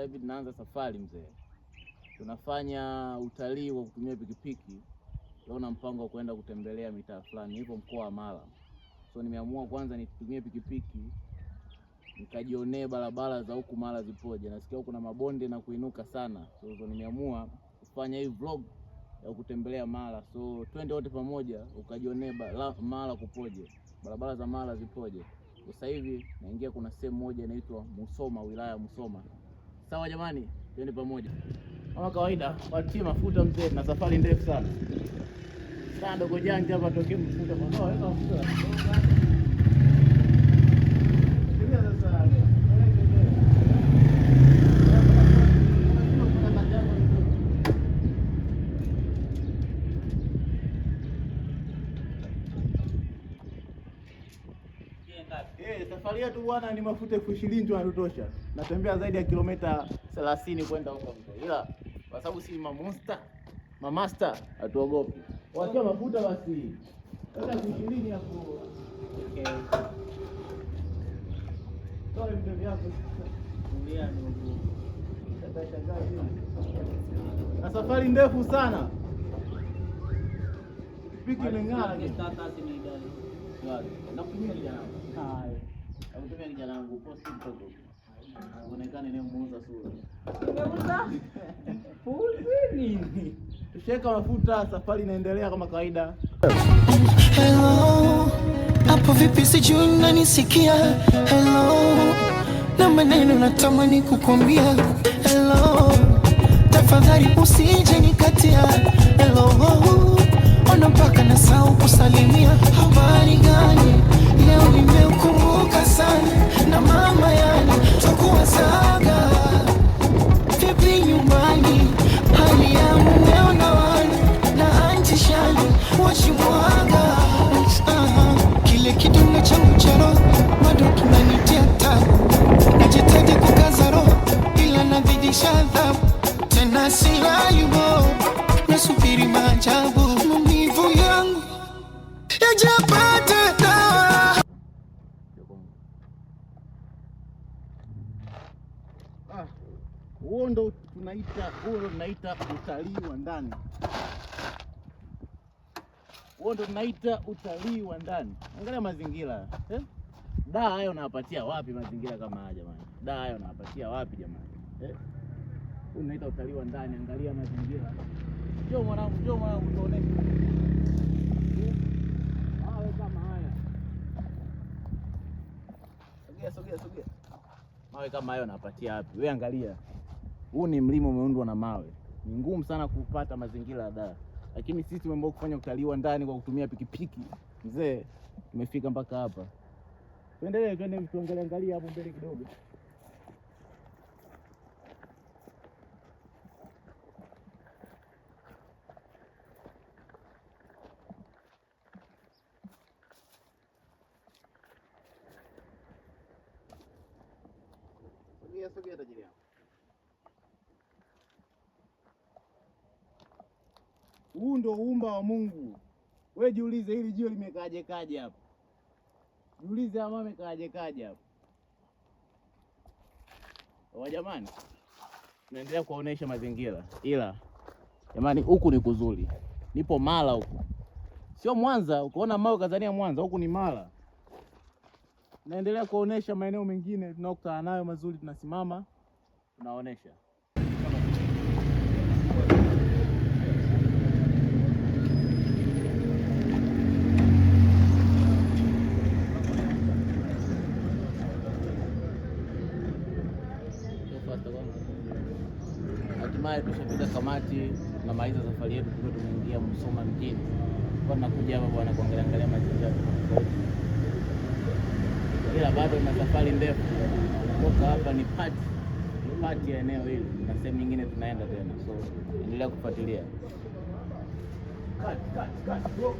Sasa hivi tunaanza safari mzee, tunafanya utalii kwa kutumia pikipiki. Leo na mpango wa kwenda kutembelea mitaa fulani, nipo mkoa wa Mara, so nimeamua kwanza nitumie pikipiki nikajionee barabara za huku Mara zipoje. Nasikia huku kuna mabonde na kuinuka sana, so nimeamua kufanya hii vlog ya kutembelea Mara. So twende wote pamoja ukajionee Mara kupoje, barabara za Mara zipoje. Sasa hivi naingia, kuna sehemu moja inaitwa Musoma, wilaya ya Musoma. Sawa jamani, twende pamoja. Kama kawaida, watie mafuta mzee, na safari ndefu sana sana. Dogo janja hapa tokee mafuta kwa weka mafuta. Sasa. Safari yetu bwana ni mafuta 20,000 tu yanatosha. Natembea zaidi ya kilomita 30 kwenda huko mzee. Ila kwa sababu si mamonster, mamasta hatuogopi. Wacha mafuta basi. Sasa 20,000 hapo. Okay. Sorry mzee yako. Ndio ndugu. Na safari ndefu sana. Piki imeng'aa lakini. Nakutumia kijana wangu. Haya. Nakutumia kijana wangu posti mtoto. Uonekane ni muuza sura. Nimeuza puzi nini? Tusheka mafuta, safari inaendelea kama kawaida. Hello, hapo vipi sijui unanisikia? Hello, na maneno natamani kukwambia. Hello, tafadhali usije nikatia. Hello, ona mpaka nasahau kusalimia. Habari gani? Leo nimeukumbuka sana na mama, yani twakuwasaga vipi nyumbani, hali ya mumeo na wana na anti shani washimwaga. Kile kidonda changu cha roho bado kinanitia tabu, najitahidi kukaza roho ila nazidisha adhabu, tena silali bo, nasubiri maajabu, maumivu yangu yajapata dawa. Ah, huo ndo tunaita utalii wa ndani. Huo ndo tunaita utalii wa ndani. Angalia mazingira eh? Da hayo unawapatia wapi mazingira kama haya jamani? Da hayo unawapatia wapi jamani? Eh? Huu unaita utalii wa ndani, angalia mazingira. Njoo mwanangu, njoo mwanangu tuoneshe. Eh? Mawe kama haya. Sogea, sogea, sogea. Mawe kama hayo unapatia wapi? Wewe angalia. Huu ni mlima umeundwa na mawe. Ni ngumu sana kupata mazingira ya Dar. Lakini sisi tumeamua kufanya utalii wa ndani kwa kutumia pikipiki. Mzee, tumefika mpaka hapa. Tuendelee, twende tuangalie angalia hapo mbele kidogo. Sogea, sogea tajiri yangu. Huu ndo uumba wa Mungu. Wewe jiulize hili jiwe limekaaje kaje hapo. Jiulize ama amekaaje kaje hapo. Wa jamani, tunaendelea kuwaonesha mazingira, ila jamani, huku ni kuzuri. Nipo Mara huku, sio Mwanza. Ukiona mawe Tanzania Mwanza, huku ni Mara. Naendelea kuwaonesha maeneo mengine tunaokutana nayo mazuri, tunasimama tunaonesha. Hatimaye tushafika Kamati, tunamaliza safari yetu, tukiwa tumeingia Musoma mjini. Kwa tunakuja hapa bwana kuangalia angalia mazingira tofauti, ila bado na safari ndefu. Kutoka hapa ni part ya eneo hili na sehemu nyingine tunaenda tena, so endelea kufuatilia. Cut, cut, cut, bro.